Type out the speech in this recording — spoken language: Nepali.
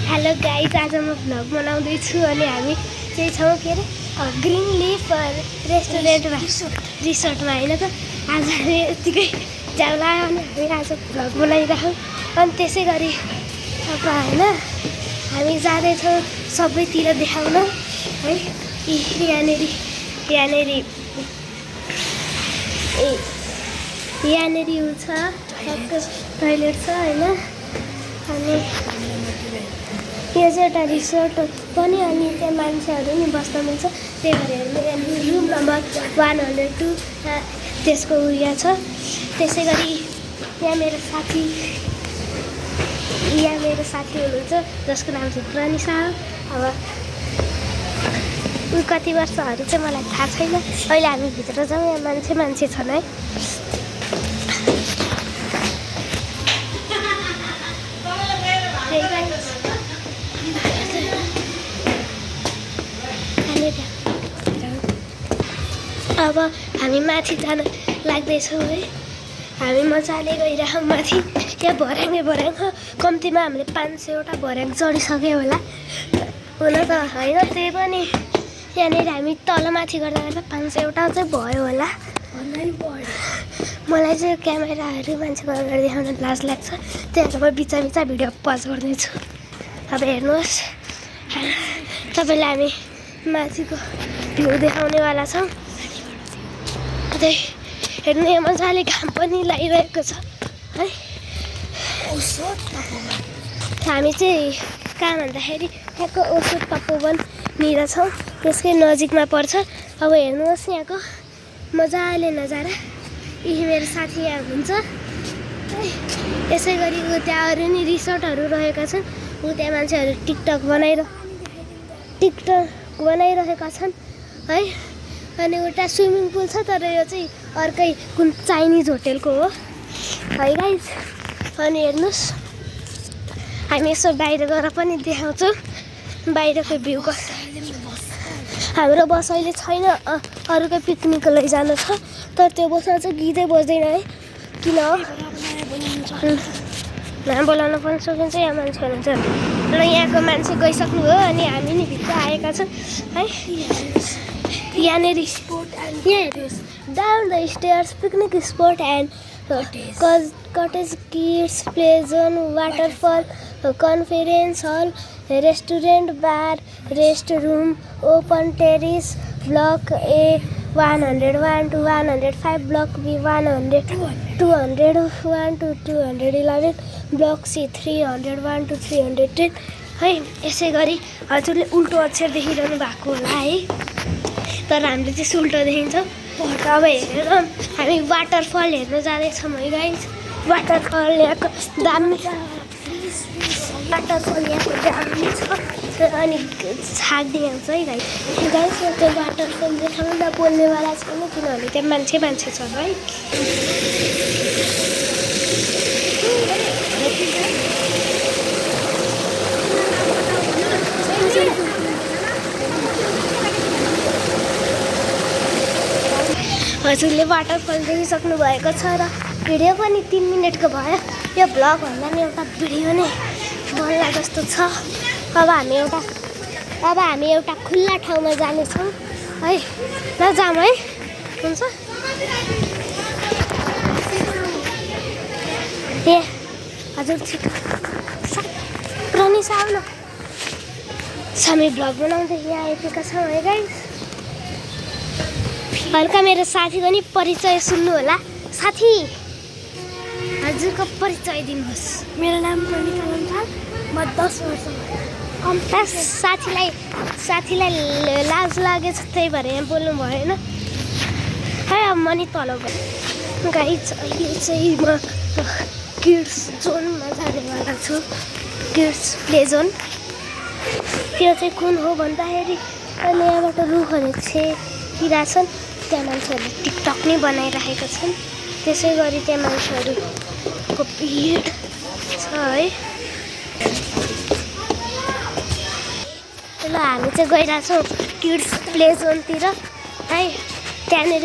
हेलो गाइज, आज म भ्लग बनाउँदैछु अनि हामी चाहिँ छौँ के अरे ग्रिन लिफ रेस्टुरेन्टमा रिसोर्टमा होइन त। आज हामी यत्तिकै जाउँ लाग्यो अनि हामी आज भ्लग बनाइराखौँ। अनि त्यसै गरी अब होइन हामी जाँदैछौँ सबैतिर देखाउन है। यहाँनिर उ छ टोइलेट छ होइन। अनि यो चाहिँ एउटा रिसोर्ट पनि अनि त्यहाँ मान्छेहरू नि बस्न मिल्छ। त्यही भएर यहाँनिर रुम नम्बर 102 त्यसको उयो छ। त्यसै गरी यहाँ मेरो साथी हुनुहुन्छ जसको नाम चाहिँ प्रनिसा हो। अब ऊ कति वर्षहरू चाहिँ मलाई थाहा छैन। अहिले हामी भित्र जाउँ, यहाँ मान्छे छन् है। अब हामी माथि जान लाग्दैछौँ है। हामी मजाले गइरहौँ माथि। यहाँ भर्याङ कम्तीमा हामीले 500वटा भर्याङ चढिसक्यो होला हुन त होइन। त्यही पनि यहाँनिर हामी तलमाथि गर्दा 500वटा चाहिँ भयो होला। मलाई चाहिँ क्यामेराहरू मान्छेको अगाडि देखाउन लाज लाग्छ। त्यही भएर म बिचा भिडियो पज गर्दैछु। अब हेर्नुहोस्, तपाईँलाई हामी माथिको भ्यू देखाउनेवाला छौँ। त्यही हेर्नु, यहाँ मजाले घाम पनि लागिरहेको छ है। हामी चाहिँ कहाँ भन्दाखेरि यहाँको ओसो तपोवननिर छौँ, त्यसकै नजिकमा पर्छ। अब हेर्नुहोस् यहाँको मजाले नजारा। यही मेरो साथी यहाँ हुन्छ है। यसै गरी ऊ त्यहाँ अरू नि रिसोर्टहरू रहेका छन्। ऊ त्यहाँ मान्छेहरू टिकटक बनाइरहेका छन् है। अनि एउटा स्विमिङ पुल छ, तर यो चाहिँ अर्कै कुन चाइनिज होटेलको हो है गाइज। अनि हेर्नुहोस्, हामी यसो बाहिर गएर पनि देखाउँछौँ बाहिरको भ्यू कस्तो। हाम्रो बस अहिले छैन, अरूकै पिकनिक लैजानु छ, तर त्यो बसमा चाहिँ गीतै बज्दैन है। किन हो बोलाउन पनि सकिन्छ। यहाँ मान्छे हुनुहुन्छ र यहाँको मान्छे गइसक्नु हो अनि हामी नि भित्र आएका छौँ है। यहाँनिर हेर्नुहोस्, down the stairs picnic spot and cottage kids play zone waterfall conference hall restaurant bar rest room open terrace block A 101 to 105 block B 201 to 211 block C 301 to 310 है। यसै गरी हजुरले उल्टो अक्षर देखिरहनु भएको होला है, तर हामीले चाहिँ उल्टो देखिन्छौँ। अब हेरेर हामी वाटरफल हेर्न जाँदैछौँ है गाइज। वाटरफल यहाँको दामी छ अनि छाड्ने आउँछ है गाइज। त्यो वाटरफल देखाउँदा बोल्नेवाला छैन, किनभने त्यहाँ मान्छे छ है। हजुरले वाटरफल देखिसक्नु भएको छ र भिडियो पनि 3 मिनटको भयो। यो भ्लग भन्दा नि एउटा भिडियो नै बन्ला जस्तो छ। अब हामी एउटा खुल्ला ठाउँमा जानेछौँ है। ल जाऊँ है, हुन्छ। ए हजुर छिटो प्रनिसा आउन। हामी भ्लग बनाउँदै यहाँ आइपुगेका छौँ है गाइस। हल्का मेरो साथीको नि परिचय सुन्नु होला। साथी, हजुरको परिचय दिनुहोस्। मेरो नाम प्रनिका लम्साल, म 10 वर्ष भयो। साथीलाई लाज लागेछ, त्यही भएर यहाँ बोल्नु भएन है। अब म नि तल गएँ गाइज। अहिले चाहिँ म किड्स जोनमा जानेवाला छु, किड्स प्ले जोन। त्यो चाहिँ कुन हो भन्दाखेरि अहिले यहाँबाट रुखहरू छेकिरहेछन्। त्यहाँ मान्छेहरूले टिकटक नै बनाइरहेका छन्। त्यसै गरी त्यहाँ मान्छेहरूको भिड छ है। ल हामी चाहिँ गइरहेछौँ किड्स प्ले जोनतिर है। त्यहाँनिर